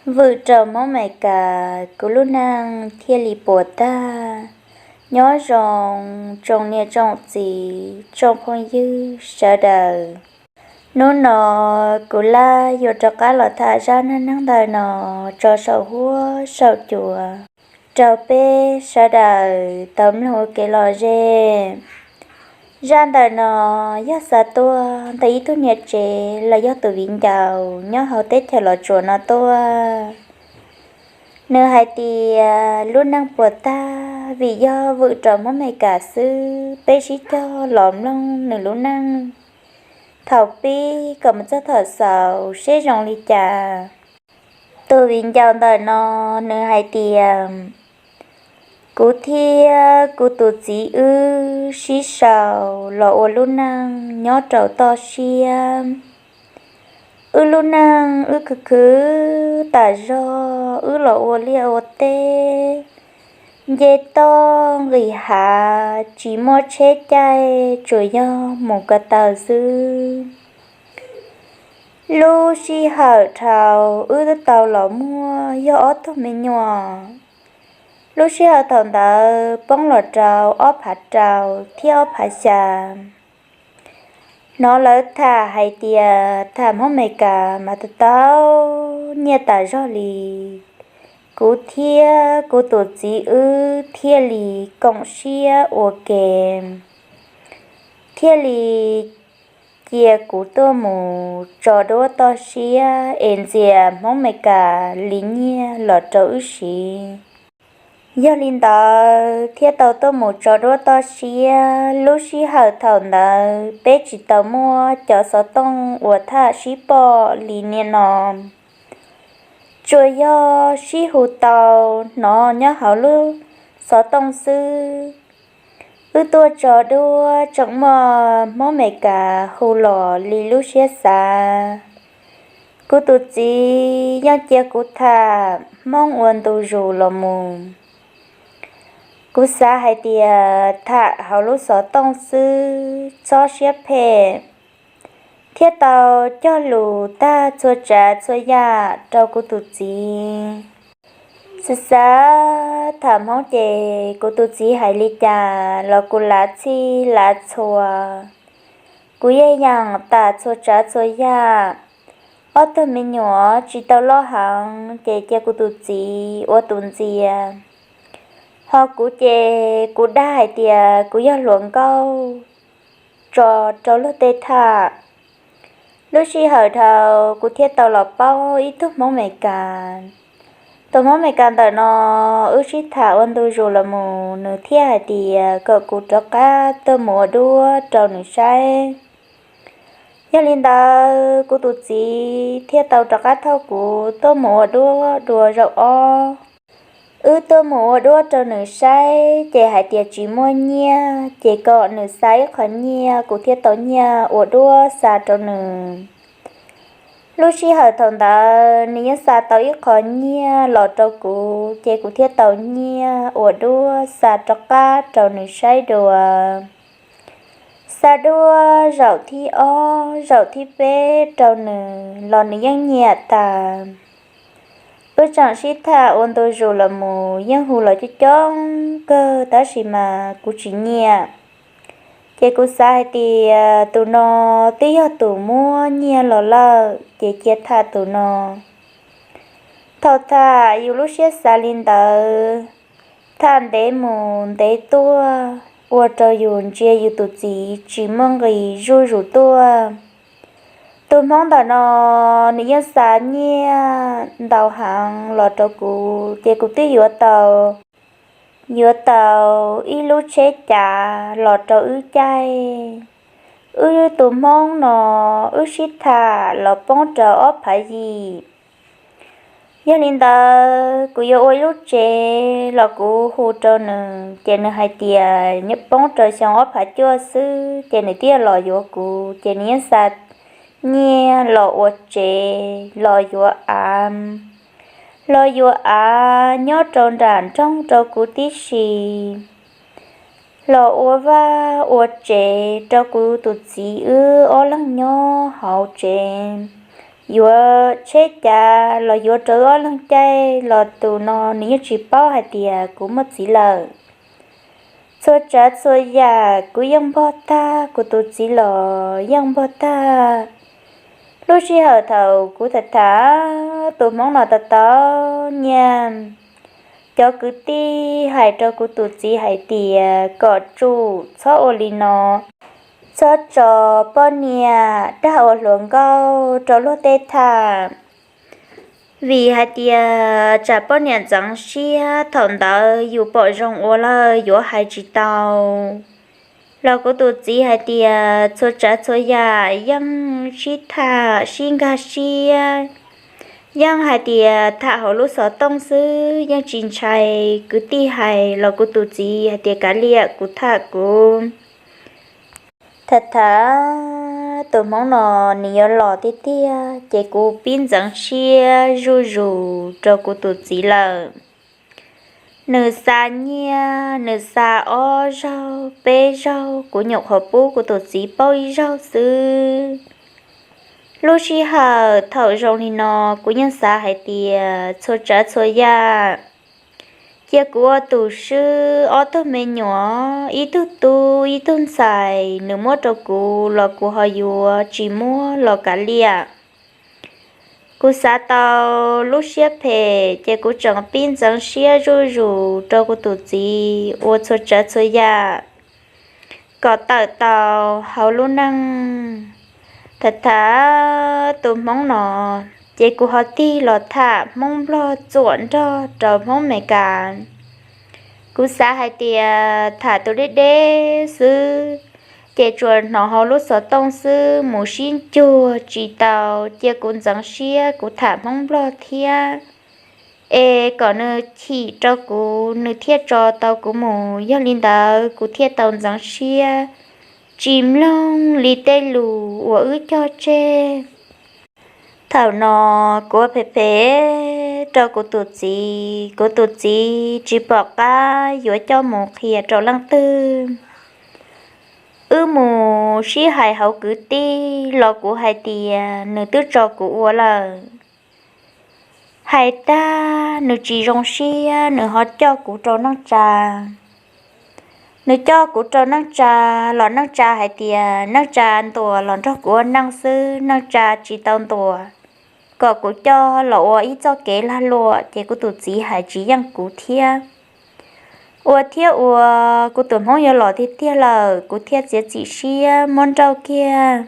Vwm rau Hmoob Amelikas kuv lub neej thiaj li puas tag. Nyob zoo tsoom niam tsoom txiv tsoom phooj ywg sawv daws. Hnub no kuv laj yuav rov qab los tham zaj neej neeg ntawm no tso saum huab saum cua rau peb sawv daws tau mloog ua kev lom zem. Zaj ntawm no yog xa tuaj ntawm ib tug niam tsev los yog tus viv ncaus nyob hauv teb chaws Los Tsuas no tuaj. Nws hais tias lub neej puas tag vim yog vwm rau Hmoob Amelikas xwb, peb sib cog los mloog nws lub neej thaum pib kom mus txog thaum xaus seb zoo li cas. Tus viv ncaus ntawm no nws hais tias, kuv thiab kuv tus txiv wb sib sau los ua lub neej nyob rau toj siab. Wb lub neej wb khwv khwv tas zog, wb los ua liaj ua teb, nce toj nqis hav, tsis muaj tsheb caij, tsuas yog mus ko taw xwb. Lub sij hawm dhau wb twb tau los muaj yog ob tug me nyuam. Lub sij hawm thaum ntawd poob los rau ob phav rau thiab ob phav xya. Hnov lawv tham hais tias tham Hmoob Amelikas mas tau nyiaj tas zog li. Kuv thiab kuv tus txiv wb thiaj li koom siab ua ke, thiaj li cia kuv tuaj mus tso duab toj siab es ntxias Hmoob Amelikas li nyiaj los rau wb siv. Yog li ntawd thiaj tau tuaj mus tso duab toj siab. Lub sij hawm thaum ntawd peb tsis tau muaj cov xov tooj uas tham sib pom li niaj no, tsuas yog sib hu tau hnov nyob hauv lub xov tooj xwb. Wb tuaj tso duab tseem muaj Hmoob Amelikas hu los li lub siab xav. Kuv tus txiv yeej cia kuv tham Hmoob ua ntu zus los mus. Kuv xav hais tias tham hauv lub xov tooj xwb txhob siab phem, thiaj tau cog lus tag txhua tsav txhua yam rau kuv tus txiv. Xav xav tham Hmoob ces kuv tus txiv hais li cas los kuv lav txhij lav txhua. Kuv yeej yeem tham txhua tsav txhua yam. Ob tug me nyuam tsis tau loj heev ces cia kuv tus txiv ua tus ntxias. Ho kuv ces kuv dag hais tias kuv yog hluas nkauj tso rau luag tej tham. Lub sij hawm dhau kuv thiaj tau los paub ib tug Hmoob Amelikas. Tus Hmoob Amelikas ntawm no wb sib tham ua ntu zus los mus, nws thiaj hais tias kom kuv rov qab tuaj mus ua duab rau nws saib. Yog li ntawd kuv tus txiv thiaj tau rov qab thauj kuv tuaj mus ua duab dua zaum ob. Wb tuaj mus ua duab rau nws saib ces hais tias tsis muaj nyiaj, ces kom nws xa ib qho nyiaj kuv thiaj tau nyiaj ua duab xa rau nws. Lub sij hawm thaum ntawd nws yeej xa tau ib qho nyiaj los rau kuv ces kuv thiaj tau nyiaj ua duab xa rov qab rau nws saib dua. Xa duab zaum thib ob zaum thib peb rau nws los nws yeej nyiam tas. Wb tseem sib tham ua ntu zus los mus yeej hu los coob coob kawg tab sis mas kuv tsis nyiam. Ces kuv xav hais tias tus no twb yog tus muab nyiaj los lawm ces cia tham tus no. Thaum tham yus lub siab xav li ntawd, tham ntev mus ntev tuaj ua rau yus ntsia yus tus txiv tsis muaj nqis zuj zus tuaj. Tus Hmoob ntawm no nws yeej xa nyiaj ntau heev los rau kuv ces kuv twb yuav tau, yuav tau ib lub tsheb cav los rau wb caij. Wb tus Hmoob no wb sib tham los poob rau ob phav yim. Yog li ntawd kuv yuav ua ib lub tsev los kuv hu rau nws ces nws hais tias poob rau xyoo ob phav cuaj xwb ces nws thiaj los yuav kuv ces nws yeej xa nyiaj los ua tsev, los yuav av, los yuav av nyob rau nram nroog rau kuv tib si, los ua vaj ua tsev rau kuv tus txiv wb ob leeg nyob hauv tsev. yuav tsheb cav los yuav rau ob leeg caij los tus no nws yeej tsis paub hais tias kuv muaj txiv lawm. Txhua tsav txhua yam kuv yeej npog tag, kuv tus txiv los yeej npog tag. Lub sij hawm thaum kuv tham tham tus hmoob no tau tau nyiaj, cov kwv tij hais rau kuv tus txiv hais tias kom tsum txhob ua li no, txhob tso poj niam dag ua hluas nkauj rau luag tej tham. Vim hais tias tsam poj niam ntxeev siab thaum ntawd yus pom zoo ua lawm yuav hais tsis tau. Los kuv tus txiv hais tias txhua tsav txhua yam yeej sib tham sib nkag siab, yeej hais tias tham hauv lub xov tooj xwb yeej tsis ntshai. Kwv tij hais los kuv tus txiv hais tias kav liam, kuv tham kuv. Tham tham tus hmoob no nws yuav los tiag tiag ces kuv pib ntxeev siab zuj zus rau kuv tus txiv lawm. Nws xa nyiaj, nws xa ob zaug peb zaug, kuv nyuam qhuav pub kuv tus txiv paub ib zaug xwb. Lub sij hawm thaum zoo li no kuv yeej xav hais tias txhua tsav txhua yam, cia kuv ua tus swb ob tug me nyuam, ib tug tub ib tug ntxhais, nws muab rau kuv los kuv ho yuav, tsis muab los kav liam. Kuv xav tau lub siab phem ces kuv tseem pib ntxeev siab zuj zus rau kuv tus txiv ua txhua tsav txhua yam kom tawm tau hauv lub neej. Tham tham tus hmoob no ces kuv ho tig los tham hmoob nplog txuam nrog rau hmoob Meskas. Kuv xav hais tias tham tus deb deb xwb ces tsuas hnov hauv lub xov tooj xwb, mus sib ncuag tsis tau, cia kuv ntxeev siab kuv tham hmoob nplog thiab, es kom nws chim rau kuv nws thiaj tso tau kuv mus. Yog li ntawd kuv thiaj tau ntxeev siab tsis mloog li tej lus uas wb cog tseg. Thaum no kuv ua phem phem rau kuv tus txiv, kuv tus txiv tsis pom qab yuav coj mus qhia rau leej twg. Wb mus sib hais hauv kwv tij los kuv hais tias nws twb tso kuv ua lawm. Hais tag nws tsis zoo siab, nws ho coj kuv rau neej tsa. Nws coj kuv rau neej tsa los neej tsa hais tias neej tsa ntuas los nrog kuv ua neej xwb, neej tsa tsis tau ntuas kom kuv coj los ua ib txoj kev lag luam, ces kuv tus txiv hais tsis yeej kuv thiab. Ua thiab ua, kuv tus hmoob yuav los tiag tiag lawm, kuv thiaj txiav txim siab muab nrauj kiag.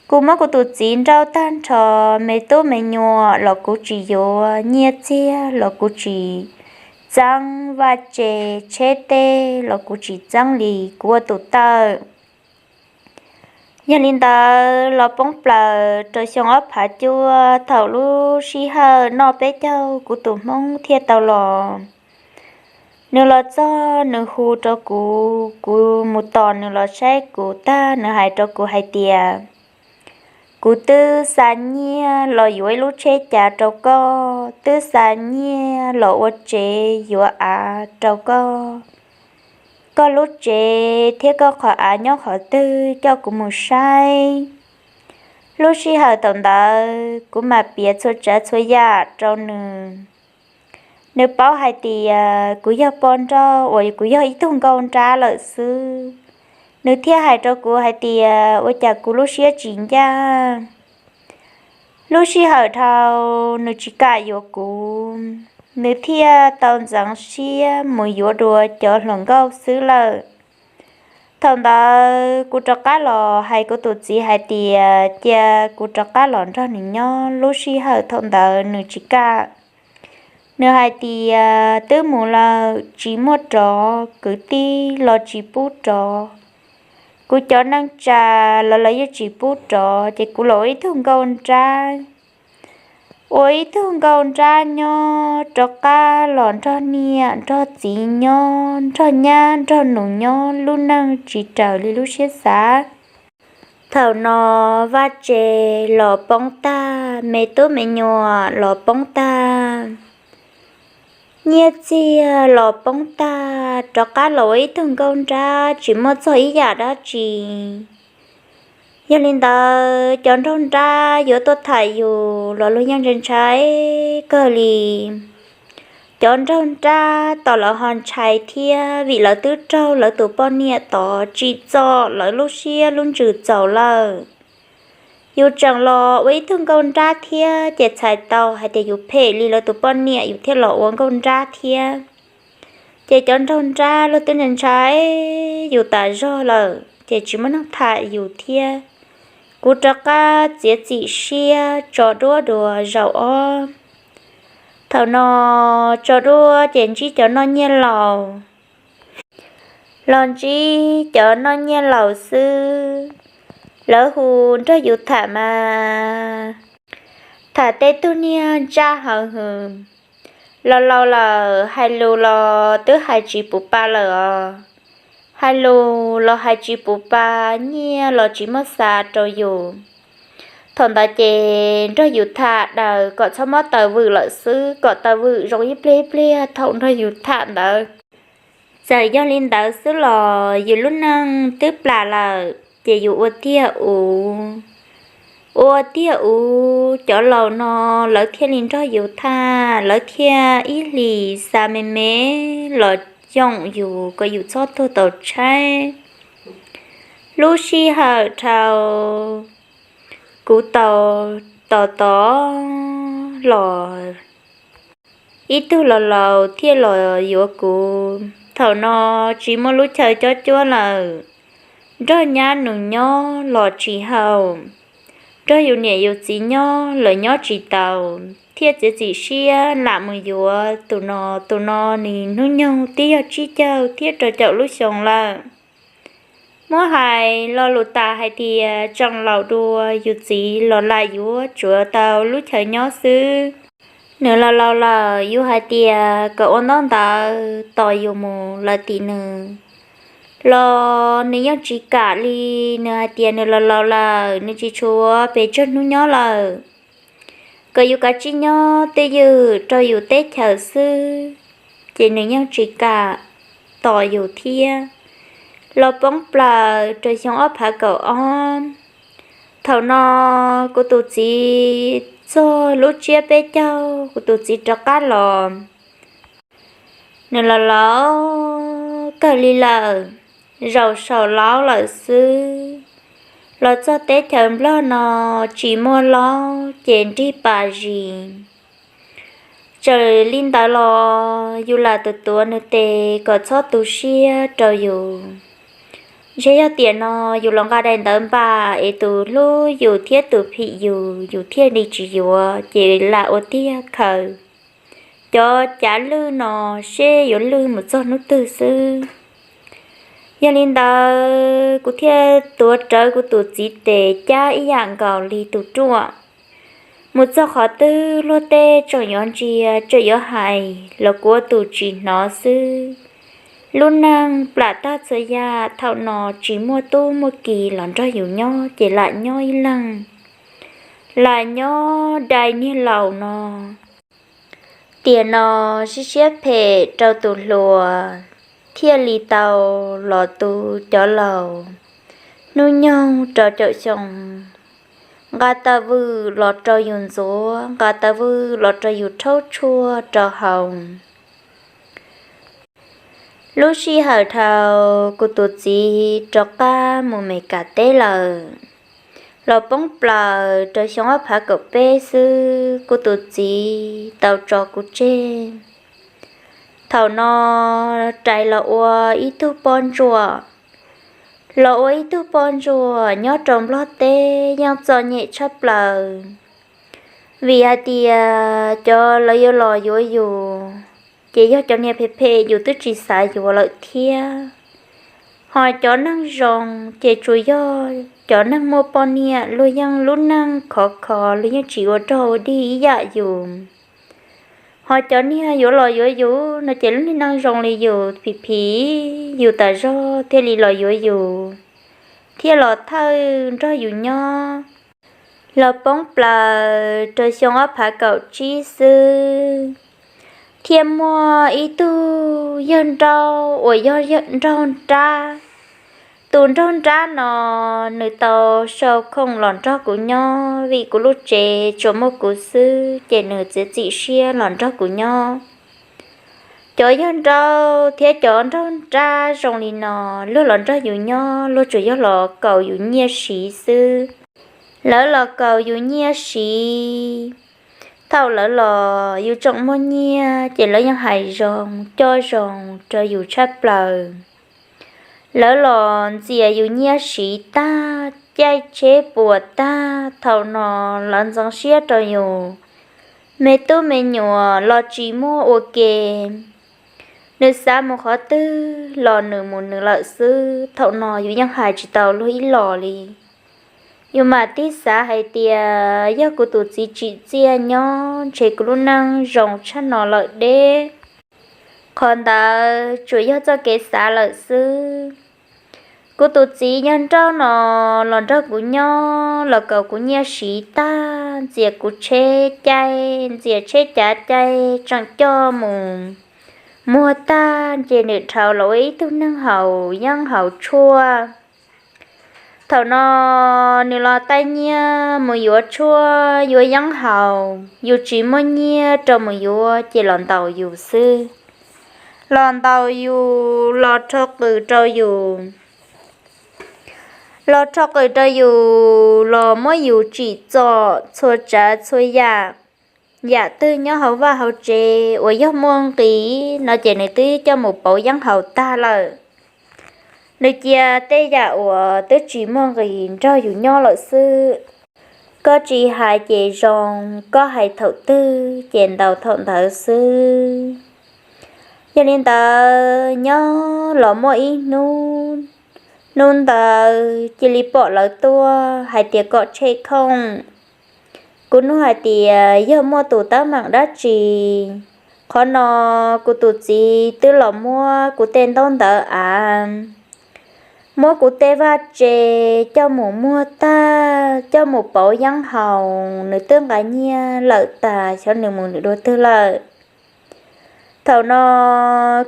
Kuv muab kuv tus txiv nrauj tag nrho, me tub me nyuam los kuv tsis yuav, nyiaj txiag los kuv tsis txeeb, vaj tse tsheb teb los kuv tsis txeeb li. Kuv ua tus tawj. Yog li ntawd los poob plaws rau xyoo ob phav cuaj, thaum lub sij hawm noj peb caug kuv tus hmoob thiaj tau los. Nws los txog nws hu rau kuv, kuv mus tos nws los saib kuv tag nws hais rau kuv hais tias, kuv twb xa nyiaj los yuav ib lub tsheb cav rau koj, twb xa nyiaj los ua tsev yuav av rau koj. Koj lub tsev thiab koj qhov av nyob qhov twg coj kuv mus saib. Lub sij hawm thaum ntawd kuv mam piav txhua tsav txhua yam rau nws. Nws paub hais tias kuv yog poj nrauj uas kuv yog ib tug nkauj nrab lawm xwb. Nws thiaj hais rau kuv hais tias ua cas kuv lub siab tsis ncaj. Lub sij hawm dhau nws tsis kam yuav kuv, nws thiaj tau ntxeev siab mus yuav dua cov hluas nkauj xwb lawm. Thaum ntawd kuv rov qab los hais kuv tus txiv hais tias cia kuv rov qab los nrog nws nyob. Lub sij hawm thaum ntawd nws tsis kam. Nws hais tias twb mus lawm tsis muaj rov, kwv tij los tsis pub rov, kuv cov neej tsa los lawv yeej tsis pub rov, ces kuv los ua ib tug nkauj nrab. Ua ib tug nkauj nrab nyob rov qab los nrog niam nrog txiv nyob, nrog nyab nrog nus nyob, lub neej tsis raws li lub siab xav. Thaum no vaj tse los poob tag, me tub me nyuam los poob tag, nyiaj txiag los poob tag, rov qab los ua ib tug nkauj nrab tsis muaj txog ib yam dab tsi. Yog li ntawd cov nraug nrab yuav tuaj tham yus los luag yeej ntshai ntshai kawg li. Cov nraug nrab tos lawv ho ntshai thiab vim lawv twb raug lawv tus poj niam tod tsim txom lawv lub siab lub ntsws txaus lawm. Yus tseem los ua ib tug nkauj nrab thiab ces txhais tau hais tias yus phem li lawv tus poj niam yus thiaj los ua nkauj nrab thiab. Ces cov nraug nrab luag twb ntshai ntshai yus tas zog lawm ces tsis muaj neeg tham yus thiab. Kuv rov qab txiav txim siab tso duab dua zaum ob. Thaum no tso duab ces ntsib cov noj nyiaj laus. Los ntsib cov noj nyiaj laus xwb, lawv hu nrog yus tham mas tham tej tug niag ntsaj hawv hwm. Laus laus lawm hais lus los twb hais tsis puv pa lawm os. Hais lus los hais tsis puv pa, nyiaj los tsis muaj xa rau yus. Thaum ntawd ces nrog yus tham daws kom txhob mob taws vwm lawm xwb, kom taws vwm zoo ib pliag ib pliag thaum nrog yus tham ntawd. Txawm yog li ntawd xwb los yus lub neej twb plam lawm ces yus ua tiag uv. Ua tiag uv cov laus no lawv thiaj li nrog yus tham, lawv thiaj ib hlis xa me me los yoom yus kom yus txhob tuag tau tshaib. Lub sij hawm dhau kuv tau tos tos los ib tug laus laus thiaj los yuav kuv. Thaum no tsis muaj lub chaw cob cuab lawm, nrog nyab nus nyob los tsis haum, nrog yus niam yus txiv nyob los nyob tsis tau, thiaj txiav txim siab lam mus yuav tus no. Tus no nws hnub nyoog twb yog tsib caug thiab rau caum lub xyoo lawm. Muab hais lo lus tas hais tias tseem laus dua yus txiv los lam yuav tsuav tau lub chaw nyob xwb. Nws laus laus lawm yus hais tias kom ua ntaub ntawv tos yus mus lawm tim nws los nws yeej tsis kam li. Nws hais tias nws laus laus lawm nws tsis tshuav pes tsawg hnub nyob lawm, kom yus kav tsij nyob twj ywm rau yus teb chaws xwb, ces nws yeej tsis kam tos yus thiab. Los poob plaws rau xyoo ob phav kaum ob. Thaum no kuv tus txiv txog lub tsiab peb caug kuv tus txiv rov qab los. Nws los laus kawg li lawm, zaum saum laub lawm xwb. Los txog teb chaws Nplog no tsis muaj laub ces nrig pas zis. Txawm li ntawd los yus lam tuav tuav nws tes kom txhob tu siab rau yus. Ntshe yog tiam no yus los nqa daim ntawv npam es tus hlub yus thiab tus phim yus, yus thiaj li tsis yuav ces lam ua tiag khaws cov cav lwj no seb yuav lwj mus txog hnub twg xwb. Yog li ntawd kuv thiaj tuav rawv kuv tus txiv tes cab ib yam nkaus li tus ruam. Mus txog qhov twg luag tej tseem yuav ntsia tseem yuav hais los kuv ua tus tsis hnov xwb. Lub neej plam tag txhua yam, thaum no tsis muaj tub muaj ki los nrog yus nyob ces lam nyob ib leeg, lam nyob dai niag laus no. Tiam no sib siab phem rau tus hluas, thiaj li tau los tu cov laus hnub nyoog rau caum xyoo. Nqa taws vwm los rau yus ntxuav, nqa taws vwm los rau yus rhaub tshuaj rau haus. Lub sij hawm dhau, kuv tus txiv rov qab mus Meskas teb lawm. Los poob plaws rau xyoo ob phav kaum peb xwb, kuv tus txiv tau tso kuv tseg. Thaum no rais los ua ib tug poj ntsuam, los ua ib tug poj ntsuam nyob rau Nplog teb yeej txom nyem tshaj plaws. Vim hais tias cov lawv yuav los yuav yus, ces yog cov niag phem phem yus twb tsis xav yuav lawm thiab. Ho cov neeg zoo ces tsuas yog cov neeg muaj poj niam luag yeej lub neej khov kho, luag yeej tsis ua rog ua dig ib yam yus. Ho cov niag yuav los yuav yus no ces lub niag neej zoo li yus phim phim yus tas zog thiaj li los yuav yus, thiaj los thawj nrog yus nyob. Los poob plaws rau xyoo ob phav kaum tsib xwb, thiaj muaj ib tug yawg nrauj uas yog nraug nrab Tus nraug nrab no nws tau sau khoom los nrog kuv nyob, vim kuv lub tsev tsuas muaj kuv xwb ces nws txiav txim siab los nrog kuv nyob. Cov yawg nraug thiab cov nraug nrab zoo li no, luag los nrog yus nyob luag tsuas yog los kaus yus nyiaj siv xwb. Lawv los kaus yus nyiaj siv. Thaum lawv los yus tseem muaj nyiaj ces lawv yeej hais zoo coj zoo rau yus tshaj plaws. Lawv los ntxias yus nyiaj siv tag, caij tsheb puas tag, thaum no lawv ntxeev siab rau yus. Me tub me nyuam los tsis muaj ua ke. Nws xav mus qhov twg los nws mus nws lawm xwb, thaum no yus yeej hais tsis tau luag ib los li. Yus mam tig xav hais tias yog kuv tus txiv tsim txiaj nyob ntshe kuv lub neej zoo tshaj no lawm deb. Qhov ntawd tsuas yog txoj kev xav lawm xwb. Kuv tus txiv yawg nraug no los nrog kuv nyob los kaus kuv nyiaj siv tag, ntxias kuv tsheb caij, ntxias tsheb cav caij tseem coj mus muag tag ces nws dhau los ua ib tug neeg haus yeeb haus tshuaj. Thaum no nws los taij nyiaj mus yuav tshuaj yuav yeeb haus, yus tsis muaj nyiaj rau mus yuav ces los ntaus yus xwb. Los ntaus yus, los rho qws rau yus. Los rho qws rau yus, los muab yus tsim txom txhua tsav txhua yam. Yam twg nyob hauv vaj hauv tsev uas yog muaj nqis no ces nws twb coj mus pauv yeeb haus tag lawm. Nws cia tej yam uas twb tsis muaj nqis nrog yus nyob lawm xwb. Koj tsis hais ces zoo, koj hais thaum twg ces ntaus thaum ntawd xwb. Yog li ntawd nyob los muaj ib hnub, hnub ntawd cia li pom lawv tuaj hais tias kom tshem khoom. Kuv nug hais tias yog muaj tus teeb meem dab tsi. Qhov no kuv tus txiv twb los muab kuv tej ntaub ntawv av, muab kuv tej vaj tse coj mus muag tag, coj mus pauv yeeb haus, nws twb nqa nyiaj lawm tas, xyov nws mus nws dua twg lawm. Thaum no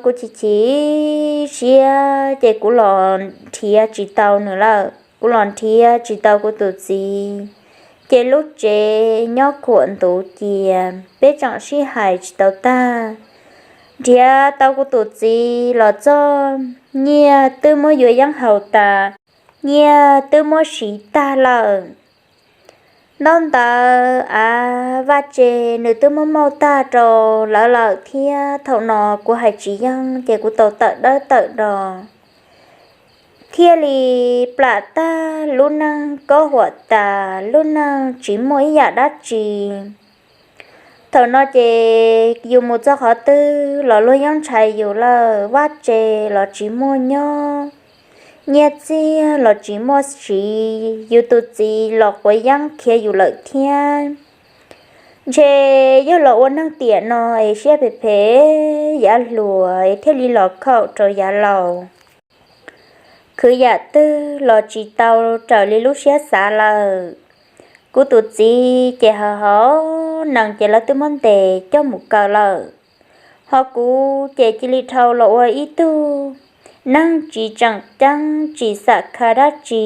kuv chim chim siab ces kuv los nrhiav tsis tau nws lawm, kuv los nrhiav tsis tau kuv tus txiv. Ces lub tsev nyob khuam ntuv cia, peb tseem sib hais tsis tau tag. Nrhiav tau kuv tus txiv los txog, nyiaj twb muab yuav yeeb haus tas, nyiaj twb muab siv tag lawm. Ntaub ntawv av vaj tse nws twb muab mauj tag rau lawv lawm thiab. Thaum no kuv hais tsis yeej ces kuv tau tawm dawb tawm do, thiaj li plam tag lub neej kaub huam tas, lub neej tsis muaj ib yam dab tsi. Thaum no ces yus mus txog qhov twg los luag yeej ntshai yus lawm, vaj tse los tsis muaj nyob, nyiaj txiag los tsis muaj siv, yus tus txiv los quav yeeb khiav yus lawm thiab. Ntshe yog los ua neeg tiam no es siab phem phem, yav hluas es thiaj li los khaum rau yav laus. Khwv yam twg los tsis tau raws li lub siab xav lawm. Kuv tus txiv ces hauv hauv nees ces lawv twb muab ntes coj mus kaw lawm. Ho kuv ces cia li dhau los ua ib tug neeg tsis tseem ceeb, tsis xam kha dab tsi,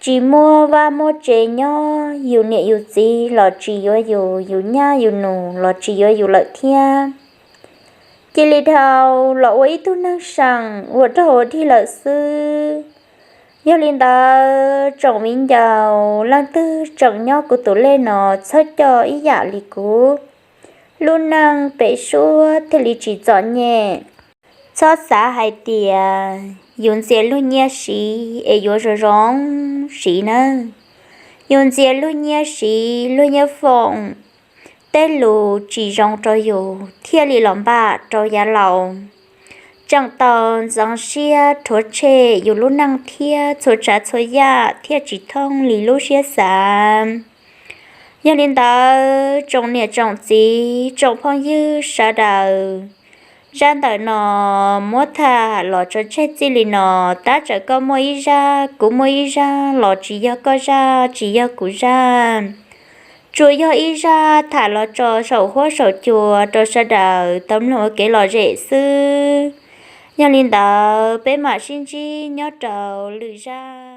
tsis muaj vaj muaj tse nyob, yus niam yus txiv los tsis yuav yus, yus nyab yus nus los tsis yuav yus lawm thiab. Cia li dhau los ua ib tug neeg seem ua rog ua dig lawm xwb. Yog li ntawd tsoom viv ncaus leej twg tseem nyob kuv tus lej no txhob coj ib yam li kuv, lub neej pem suab thiaj li tsis txom nyem. Txhob xav hais tias yus ntxias luag nyiaj siv es yuav zoo zoo siv nawb. Yus ntxias luag nyiaj siv, luag nyiaj foom, tej lus tsis zoo rau yus thiaj li los npam rau yav laus. Tseem tau ntxeev siab rhuav tshem yus lub neej thiab txhua tsav txhua yam thiaj tsis thooj li lub siab xav. Yog li ntawd tsoom niam tsoom txiv tsoom phooj ywg sawv daws, zaj ntawm no muab tham los tso tseg txij li no. Tab txawm koj muaj ib zaj, kuv muaj ib zaj los tsis yog koj zaj tsis yog kuv zaj, tsuas yog ib zaj tham los tso saum huab saum cua rau sawv daws tau mloog ua kev lom zem xwb. Yog li ntawd peb mam sib ntsib nyob rau lwm zaj.